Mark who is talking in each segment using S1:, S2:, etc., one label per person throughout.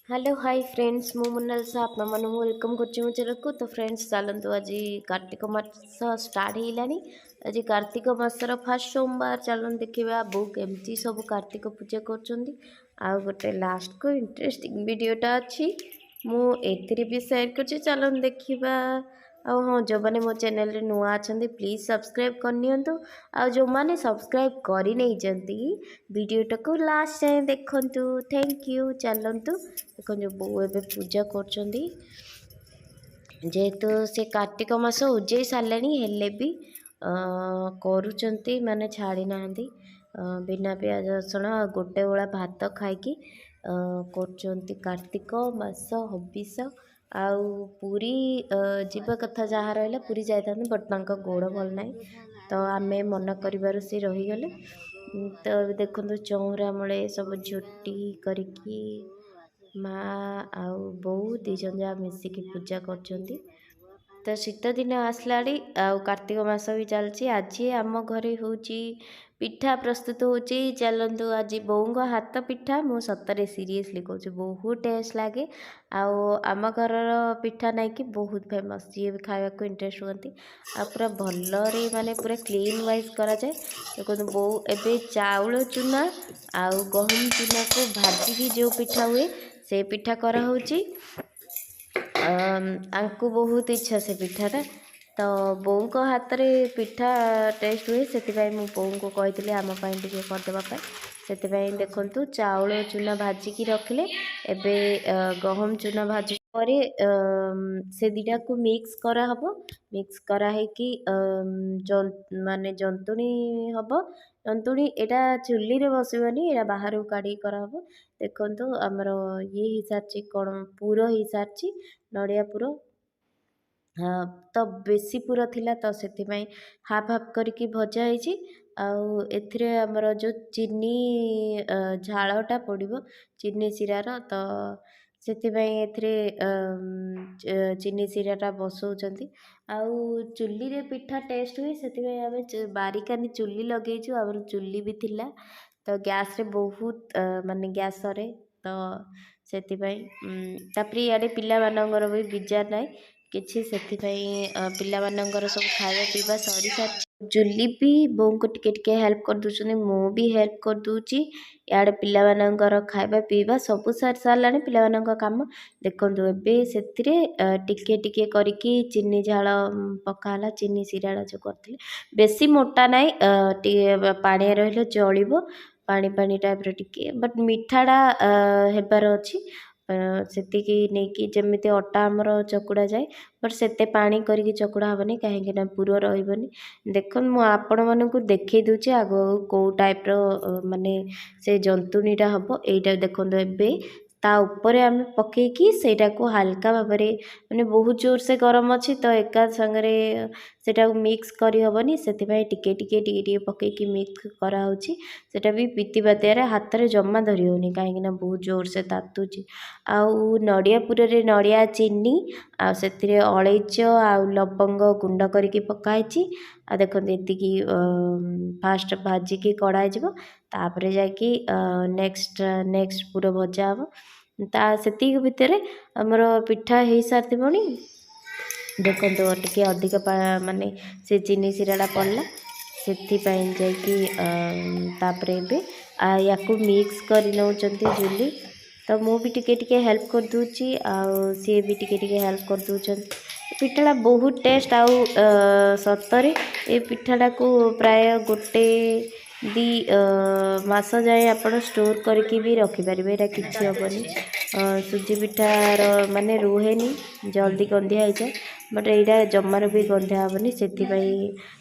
S1: Hello high friends, ମୁଁ ମୋନାଲିସା, ଆପଣମାନଙ୍କୁ welcome କରୁଛି ମୋ ଚ୍ୟାନେଲକୁ। ତ ଫ୍ରେଣ୍ଡସ୍, ଚାଲନ୍ତୁ, ଆଜି କାର୍ତ୍ତିକ ମାସ ଷ୍ଟାର୍ଟ ହେଇଗଲାଣି। ଆଜି କାର୍ତ୍ତିକ ମାସର ଫାର୍ଷ୍ଟ ସୋମବାର। ଚାଲନ୍ତୁ ଦେଖିବା ବୋଉ କେମିତି ସବୁ କାର୍ତ୍ତିକ ପୂଜା କରୁଛନ୍ତି। ଆଉ ଗୋଟେ ଲାଷ୍ଟକୁ ଇଣ୍ଟରେଷ୍ଟିଂ ଭିଡ଼ିଓଟା ଅଛି, ମୁଁ ଏଥିରେ ବି ସେୟାର କରୁଛି। ଚାଲନ୍ତୁ ଦେଖିବା। ଆଉ ହଁ, ଯେଉଁମାନେ ମୋ ଚ୍ୟାନେଲରେ ନୂଆ ଅଛନ୍ତି, ପ୍ଲିଜ୍ ସବସ୍କ୍ରାଇବ୍ କରିନିଅନ୍ତୁ। ଆଉ ଯେଉଁମାନେ ସବସ୍କ୍ରାଇବ୍ କରିନେଇଛନ୍ତି, ଭିଡ଼ିଓଟାକୁ ଲାଷ୍ଟ ଯାଏଁ ଦେଖନ୍ତୁ। Thank you. ଚାଲନ୍ତୁ, ଦେଖନ୍ତୁ, ବୋଉ ଏବେ ପୂଜା କରୁଛନ୍ତି। ଯେହେତୁ ସେ କାର୍ତ୍ତିକ ମାସ ଉଜେଇ ସାରିଲେଣି, ହେଲେ ବି କରୁଛନ୍ତି, ମାନେ ଛାଡ଼ି ନାହାନ୍ତି। ବିନା ପିଆଜ ରସୁଣ ଆଉ ଗୋଟେ ଓଳା ଭାତ ଖାଇକି କରୁଛନ୍ତି କାର୍ତ୍ତିକ ମାସ ହବିଷ। ଆଉ ପୁରୀ ଯିବା କଥା ଯାହା ରହିଲା, ପୁରୀ ଯାଇଥାନ୍ତେ, ବଟ୍ ତାଙ୍କ ଗୋଡ଼ ଭଲ ନାହିଁ, ତ ଆମେ ମନା କରିବାରୁ ସେ ରହିଗଲେ। ତ ଏବେ ଦେଖନ୍ତୁ, ଚଉଁରା ମୂଳେ ସବୁ ଝୋଟି କରିକି ମା ଆଉ ବୋଉ ଦୁଇ ଜଣ ଯାକ ମିଶିକି ପୂଜା କରୁଛନ୍ତି। ତ ଶୀତ ଦିନ ଆସିଲାଣି ଆଉ କାର୍ତ୍ତିକ ମାସ ବି ଚାଲିଛି। ଆଜି ଆମ ଘରେ ହେଉଛି ପିଠା ପ୍ରସ୍ତୁତ ହେଉଛି। ଚାଲନ୍ତୁ, ଆଜି ବୋଉଙ୍କ ହାତ ପିଠା, ମୁଁ ସତରେ ସିରିୟସଲି କହୁଛି, ବହୁତ ଟେଷ୍ଟ ଲାଗେ। ଆଉ ଆମ ଘରର ପିଠା ନାଇଁକି ବହୁତ ଫେମସ୍, ଯିଏ ବି ଖାଇବାକୁ ଇଣ୍ଟରେଷ୍ଟ ହୁଅନ୍ତି। ଆଉ ପୁରା ଭଲରେ, ମାନେ ପୁରା କ୍ଲିନ୍ ୱାଇଜ୍ କରାଯାଏ। ଦେଖନ୍ତୁ, ବୋଉ ଏବେ ଚାଉଳ ଚୁନା ଆଉ ଗହମ ଚୁନାକୁ ଭାଜିକି ଯେଉଁ ପିଠା ହୁଏ, ସେ ପିଠା କରାହେଉଛି। ଆଙ୍କୁ ବହୁତ ଇଚ୍ଛା ସେ ପିଠାଟା। ତ ବୋଉଙ୍କ ହାତରେ ପିଠା ଟେଷ୍ଟ ହୁଏ, ସେଥିପାଇଁ ମୁଁ ବୋଉଙ୍କୁ କହିଥିଲି ଆମ ପାଇଁ ଟିକେ କରିଦେବା ପାଇଁ। ସେଥିପାଇଁ ଦେଖନ୍ତୁ, ଚାଉଳ ଚୁନା ଭାଜିକି ରଖିଲେ, ଏବେ ଗହମ ଚୁନା ଭାଜି ପରେ ସେ ଦୁଇଟାକୁ ମିକ୍ସ କରାହେବ। ମିକ୍ସ କରାହେଇକି ମାନେ ଜନ୍ତୁଣି ହେବ। ଜନ୍ତୁଣି ଏଇଟା ଚୁଲିରେ ବସିବନି, ଏଇଟା ବାହାରକୁ କାଢ଼ିକି କରାହେବ। ଦେଖନ୍ତୁ, ଆମର ଇଏ ହେଇସାରିଛି, କ'ଣ, ପୁର ହେଇସାରିଛି, ନଡ଼ିଆ ପୁର। ତ ବେଶୀ ପୁର ଥିଲା, ତ ସେଥିପାଇଁ ହାଫ୍ ହାଫ୍ କରିକି ଭଜା ହେଇଛି। ଆଉ ଏଥିରେ ଆମର ଯେଉଁ ଚିନି ଝାଳଟା ପଡ଼ିବ, ଚିନି ଶିରାର, ତ ସେଥିପାଇଁ ଏଥିରେ ଚିନି ଶିରାଟା ବସଉଛନ୍ତି। ଆଉ ଚୁଲିରେ ପିଠା ଟେଷ୍ଟ ହୁଏ, ସେଥିପାଇଁ ଆମେ ବାରିକାନି ଚୁଲି ଲଗେଇଛୁ। ଆମର ଚୁଲି ବି ଥିଲା, ତ ଗ୍ୟାସ୍ରେ ବହୁତ ମାନେ ଗ୍ୟାସ୍ ସରେ, ତ ସେଥିପାଇଁ। ତାପରେ ଇଆଡ଼େ ପିଲାମାନଙ୍କର ବି ବିଜାର ନାହିଁ କିଛି, ସେଥିପାଇଁ ପିଲାମାନଙ୍କର ସବୁ ଖାଇବା ପିଇବା ସରିସାରିଛି। ଜୁଲି ବି ବୋଉଙ୍କୁ ଟିକେ ଟିକେ ହେଲ୍ପ କରିଦେଉଛନ୍ତି, ମୁଁ ବି ହେଲ୍ପ କରିଦେଉଛି। ଇଆଡ଼େ ପିଲାମାନଙ୍କର ଖାଇବା ପିଇବା ସବୁ ସାରି ସାରିଲାଣି ପିଲାମାନଙ୍କ କାମ। ଦେଖନ୍ତୁ, ଏବେ ସେଥିରେ ଟିକେ ଟିକେ କରିକି ଚିନି ଝାଳ ପକା ହେଲା। ଚିନି ଶିରାଟା ଯେଉଁ କରିଥିଲେ, ବେଶୀ ମୋଟା ନାହିଁ, ଟିକେ ପାଣିଆ ରହିଲେ ଚଳିବ, ପାଣି ପାଣି ଟାଇପ୍ର ଟିକେ, ବଟ୍ ମିଠାଟା ହେବାର ଅଛି। ସେତିକି ନେଇକି ଯେମିତି ଅଟା ଆମର ଚକୁଡ଼ା ଯାଏ, ବଟ୍ ସେତେ ପାଣି କରିକି ଚକୁଡ଼ା ହେବନି, କାହିଁକି ନା ପୁର ରହିବନି। ଦେଖନ୍ତୁ, ମୁଁ ଆପଣମାନଙ୍କୁ ଦେଖେଇ ଦେଉଛି ଆଗ କେଉଁ ଟାଇପ୍ର ମାନେ ସେ ଜନ୍ତୁଣିଟା ହେବ। ଏଇଟା ଦେଖନ୍ତୁ, ଏବେ ତା ଉପରେ ଆମେ ପକେଇକି ସେଇଟାକୁ ହାଲକା ଭାବରେ, ମାନେ ବହୁତ ଜୋରସେ ଗରମ ଅଛି, ତ ଏକା ସାଙ୍ଗରେ ସେଇଟାକୁ ମିକ୍ସ କରିହେବନି। ସେଥିପାଇଁ ଟିକେ ଟିକେ ଟିକେ ଟିକେ ପକେଇକି ମିକ୍ସ କରାହେଉଛି। ସେଇଟା ବି ପିତିପାତିଆରେ, ହାତରେ ଜମା ଧରି ହେଉନି, କାହିଁକିନା ବହୁତ ଜୋରସେ ତାତୁଛି। ଆଉ ନଡ଼ିଆ ପୁରରେ ନଡ଼ିଆ, ଚିନି ଆଉ ସେଥିରେ ଅଳେଇଚ ଆଉ ଲବଙ୍ଗ ଗୁଣ୍ଡ କରିକି ପକା ହେଇଛି। ଆଉ ଦେଖନ୍ତୁ, ଏତିକି ଫାଷ୍ଟ ଭାଜିକି କଢ଼ା ହେଇଯିବ, ତାପରେ ଯାଇକି ନେକ୍ସଟ ନେକ୍ସଟ ପୁର ଭଜା ହେବ। ତା ସେତିକି ଭିତରେ ଆମର ପିଠା ହେଇସାରିଥିବଣି। ଦେଖନ୍ତୁ, ଟିକେ ଅଧିକ ମାନେ ସେ ଚିନି ଶିରାଟା ପଡ଼ିଲା, ସେଥିପାଇଁ ଯାଇକି ତାପରେ ଏବେ ୟାକୁ ମିକ୍ସ କରି ନେଉଛନ୍ତି ଜୁଲି। ତ ମୁଁ ବି ଟିକେ ଟିକେ ହେଲ୍ପ କରିଦେଉଛି ଆଉ ସିଏ ବି ଟିକେ ଟିକେ ହେଲ୍ପ କରିଦେଉଛନ୍ତି। ପିଠାଟା ବହୁତ ଟେଷ୍ଟ। ଆଉ ସତରେ ଏ ପିଠାଟାକୁ ପ୍ରାୟ ଗୋଟେ ଦୁଇ ମାସ ଯାଏଁ ଆପଣ ଷ୍ଟୋର୍ କରିକି ବି ରଖିପାରିବେ, ଏଇଟା କିଛି ହେବନି। ସୁଜି ପିଠାର ମାନେ ରୁହେନି, ଜଲ୍ଦି ଗନ୍ଧିଆ ହେଇଯାଏ, ବଟ୍ ଏଇଟା ଜମାରୁ ବି ଗନ୍ଧିଆ ହେବନି। ସେଥିପାଇଁ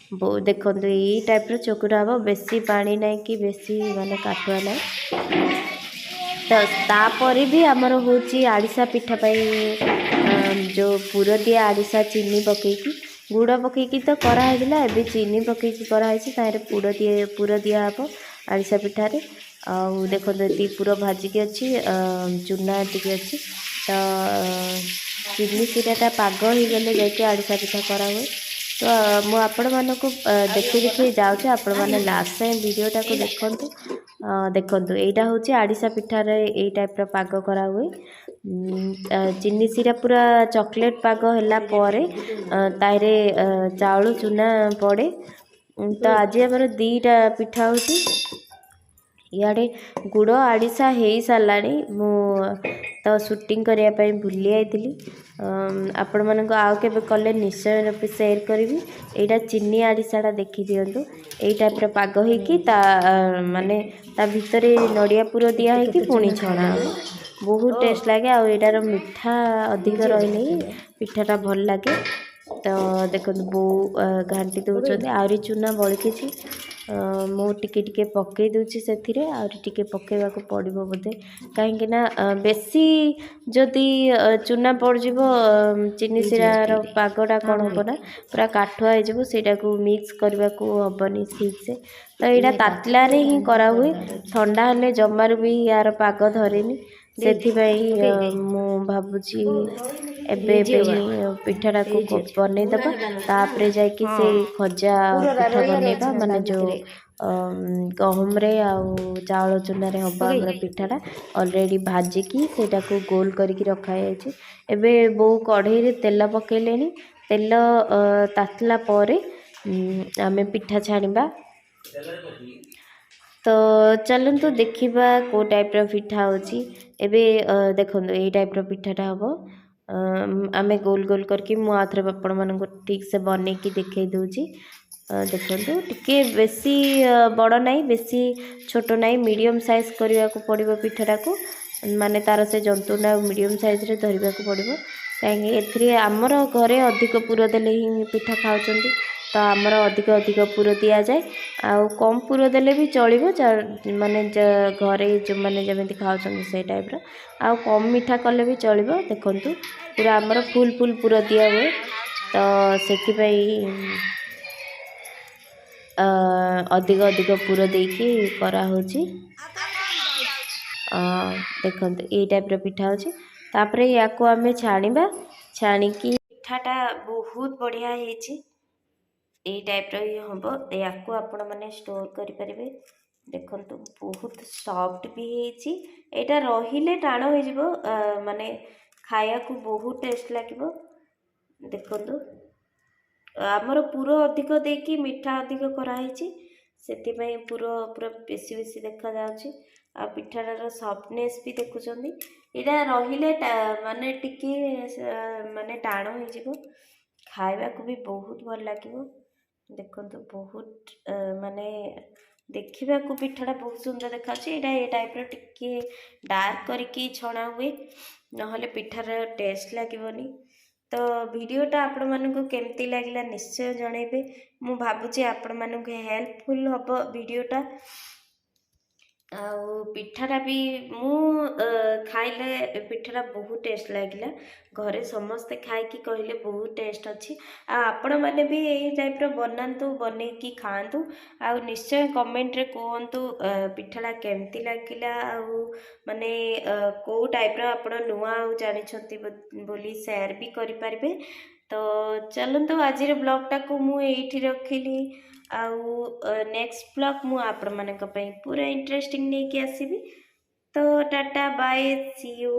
S1: ଦେଖନ୍ତୁ, ଏଇ ଟାଇପ୍ର ଚକୁଡ଼ା ହେବ, ବେଶୀ ପାଣି ନାହିଁ କି ବେଶୀ ମାନେ କାଠୁଆ ନାହିଁ। ତ ତାପରେ ବି ଆମର ହେଉଛି ଆଡ଼ିସା ପିଠା ପାଇଁ ଯେଉଁ ପୁର ଦିଆ ଆଡ଼ିସା, ଚିନି ପକେଇକି, ଗୁଡ଼ ପକେଇକି ତ କରାହେଇଥିଲା, ଏବେ ଚିନି ପକେଇକି କରାହେଇଛି। ତାହିଁରେ ପୁର ଦିଆହେବ ଆଡ଼ିସା ପିଠାରେ। ଆଉ ଦେଖନ୍ତୁ, ଏତିକି ପୁର ଭାଜିକି ଅଛି, ଚୁନା ଏତିକି ଅଛି। ତ ଚିନି ଶିରାଟା ପାଗ ହେଇଗଲେ ଯାଇକି ଆଡ଼ିସା ପିଠା କରାହୁଏ। ତ ମୁଁ ଆପଣମାନଙ୍କୁ ଦେଖେଇ ଦେଖେଇ ଯାଉଛି, ଆପଣମାନେ ଲାଷ୍ଟ ଯାଏଁ ଭିଡ଼ିଓଟାକୁ ଦେଖନ୍ତୁ। ଦେଖନ୍ତୁ, ଏଇଟା ହେଉଛି ଆଡ଼ିସା ପିଠାରେ ଏଇ ଟାଇପ୍ର ପାଗ କରାହୁଏ। ଚିନି ଶିରା ପୁରା ଚକୋଲେଟ୍ ପାଗ ହେଲା ପରେ ତାହିଁରେ ଚାଉଳ ଚୁନା ପଡ଼େ। ତ ଆଜି ଆମର 2ଟା ପିଠା ହେଉଛି। ଇଆଡ଼େ ଗୁଡ଼ ଆଡ଼ିସା ହେଇସାରିଲାଣି। ମୁଁ ତ ସୁଟିଂ କରିବା ପାଇଁ ଭୁଲି ଯାଇଥିଲି। ଆପଣମାନଙ୍କୁ ଆଉ କେବେ କଲେ ନିଶ୍ଚୟ ରୂପେ ସେୟାର କରିବି। ଏଇଟା ଚିନି ଆଡ଼ିସାଟା ଦେଖିଦିଅନ୍ତୁ। ଏଇ ଟାଇପ୍ର ପାଗ ହେଇକି ତା ମାନେ ତା ଭିତରେ ନଡ଼ିଆ ପୁର ଦିଆ ହେଇକି ପୁଣି ଛଣା ହେବ। ବହୁତ ଟେଷ୍ଟ ଲାଗେ, ଆଉ ଏଇଟାର ମିଠା ଅଧିକ ରହିଲେ ହିଁ ପିଠାଟା ଭଲ ଲାଗେ। ତ ଦେଖନ୍ତୁ, ବୋଉ ଘାଣ୍ଟି ଦେଉଛନ୍ତି। ଆହୁରି ଚୁନା ବଳିକିଛି, ମୁଁ ଟିକେ ଟିକେ ପକାଇ ଦେଉଛି ସେଥିରେ। ଆହୁରି ଟିକେ ପକାଇବାକୁ ପଡ଼ିବ ବୋଧେ, କାହିଁକିନା ବେଶୀ ଯଦି ଚୁନା ପଡ଼ିଯିବ, ଚିନି ଶିରାର ପାଗଟା କ'ଣ ହେବ ନା ପୁରା କାଠୁଆ ହେଇଯିବ। ସେଇଟାକୁ ମିକ୍ସ କରିବାକୁ ହେବନି ଠିକ୍ସେ। ତ ଏଇଟା ତାତିଲାରେ ହିଁ କରାହୁଏ, ଥଣ୍ଡା ହେଲେ ଜମାରୁ ବି ୟାର ପାଗ ଧରେନି। ସେଥିପାଇଁ ମୁଁ ଭାବୁଛି ଏବେ ଏବେ ହିଁ ପିଠାଟାକୁ ବନେଇଦେବା, ତାପରେ ଯାଇକି ସେଇ ଖଜା ପିଠା ବନେଇବା, ମାନେ ଯେଉଁ ଗହମରେ ଆଉ ଚାଉଳ ଚୁନାରେ ହେବ ଆମର ପିଠାଟା। ଅଲରେଡ଼ି ଭାଜିକି ସେଇଟାକୁ ଗୋଲ କରିକି ରଖାଯାଇଛି। ଏବେ ବୋଉ କଢ଼େଇରେ ତେଲ ପକାଇଲେଣି। ତେଲ ତାତିଲା ପରେ ଆମେ ପିଠା ଛାଣିବା। ତ ଚାଲନ୍ତୁ ଦେଖିବା କେଉଁ ଟାଇପ୍ର ପିଠା ହେଉଛି। ଏବେ ଦେଖନ୍ତୁ, ଏଇ ଟାଇପ୍ର ପିଠାଟା ହେବ। ଆମେ ଗୋଲ ଗୋଲ କରିକି ମୁଁ ଆଉ ଥରେ ଆପଣମାନଙ୍କୁ ଠିକ୍ସେ ବନେଇକି ଦେଖାଇ ଦେଉଛି। ଦେଖନ୍ତୁ, ଟିକେ ବେଶୀ ବଡ଼ ନାହିଁ, ବେଶୀ ଛୋଟ ନାହିଁ, ମିଡ଼ିୟମ୍ ସାଇଜ୍ କରିବାକୁ ପଡ଼ିବ ପିଠାଟାକୁ। ମାନେ ତା'ର ସେ ଜନ୍ତୁଣିଟା ମିଡ଼ିୟମ୍ ସାଇଜ୍ରେ ଧରିବାକୁ ପଡ଼ିବ, କାହିଁକି ଏଥିରେ ଆମର ଘରେ ଅଧିକ ପୁର ଦେଲେ ହିଁ ପିଠା ଖାଉଛନ୍ତି। ତ ଆମର ଅଧିକ ଅଧିକ ପୁର ଦିଆଯାଏ, ଆଉ କମ୍ ପୁର ଦେଲେ ବି ଚଳିବ। ମାନେ ଘରେ ଯେଉଁମାନେ ଯେମିତି ଖାଉଛନ୍ତି ସେଇ ଟାଇପ୍ର, ଆଉ କମ୍ ମିଠା କଲେ ବି ଚଳିବ। ଦେଖନ୍ତୁ, ପୁରା ଆମର ଫୁଲ୍ ଫୁଲ୍ ପୁର ଦିଆହୁଏ, ତ ସେଥିପାଇଁ ଅଧିକ ଅଧିକ ପୁର ଦେଇକି କରାହେଉଛି। ଦେଖନ୍ତୁ, ଏଇ ଟାଇପ୍ର ପିଠା ହେଉଛି। ତାପରେ ୟାକୁ ଆମେ ଛାଣିବା। ଛାଣିକି ପିଠାଟା ବହୁତ ବଢ଼ିଆ ହେଇଛି। ଏଇ ଟାଇପ୍ର ହିଁ ହେବ। ୟାକୁ ଆପଣମାନେ ଷ୍ଟୋର୍ କରିପାରିବେ। ଦେଖନ୍ତୁ, ବହୁତ ସଫ୍ଟ ବି ହେଇଛି। ଏଇଟା ରହିଲେ ଟାଣ ହେଇଯିବ, ମାନେ ଖାଇବାକୁ ବହୁତ ଟେଷ୍ଟ ଲାଗିବ। ଦେଖନ୍ତୁ, ଆମର ପୁର ଅଧିକ ଦେଇକି ମିଠା ଅଧିକ କରାହେଇଛି, ସେଥିପାଇଁ ପୁର ପୁରା ବେଶୀ ବେଶୀ ଦେଖାଯାଉଛି, ଆଉ ପିଠାଟାର ସଫ୍ଟନେସ୍ ବି ଦେଖୁଛନ୍ତି। ଏଇଟା ରହିଲେ ମାନେ ଟିକେ ମାନେ ଟାଣ ହେଇଯିବ, ଖାଇବାକୁ ବି ବହୁତ ଭଲ ଲାଗିବ। ଦେଖନ୍ତୁ, ବହୁତ ମାନେ ଦେଖିବାକୁ ପିଠାଟା ବହୁତ ସୁନ୍ଦର ଦେଖାଯାଉଛି। ଏଇଟା ଏ ଟାଇପ୍ର ଟିକେ ଡାର୍କ କରିକି ଛଣା ହୁଏ, ନହେଲେ ପିଠାର ଟେଷ୍ଟ ଲାଗିବନି। ତ ଭିଡ଼ିଓଟା ଆପଣମାନଙ୍କୁ କେମିତି ଲାଗିଲା ନିଶ୍ଚୟ ଜଣାଇବେ। ମୁଁ ଭାବୁଛି ଆପଣମାନଙ୍କୁ ହେଲ୍ପଫୁଲ୍ ହେବ ଭିଡ଼ିଓଟା, ଆଉ ପିଠାଟା ବି ମୁଁ ଖାଇଲେ ପିଠାଟା ବହୁତ ଟେଷ୍ଟ ଲାଗିଲା। ଘରେ ସମସ୍ତେ ଖାଇକି କହିଲେ ବହୁତ ଟେଷ୍ଟ ଅଛି। ଆଉ ଆପଣମାନେ ବି ଏଇ ଟାଇପ୍ର ବନାନ୍ତୁ, ବନେଇକି ଖାଆନ୍ତୁ, ଆଉ ନିଶ୍ଚୟ କମେଣ୍ଟରେ କୁହନ୍ତୁ ପିଠାଟା କେମିତି ଲାଗିଲା, ଆଉ ମାନେ କେଉଁ ଟାଇପ୍ର ଆପଣ ନୂଆ ଆଉ ଜାଣିଛନ୍ତି ବୋଲି ସେୟାର ବି କରିପାରିବେ। ତ ଚାଲନ୍ତୁ, ଆଜିର ବ୍ଲଗ୍ଟାକୁ ମୁଁ ଏଇଠି ରଖିଲି, ଆଉ ନେକ୍ସଟ ବ୍ଲଗ୍ ମୁଁ ଆପଣମାନଙ୍କ ପାଇଁ ପୁରା ଇଣ୍ଟରେଷ୍ଟିଂ ନେଇକି ଆସିବି। ତ ଟାଟା, ବାଏ, ସି you.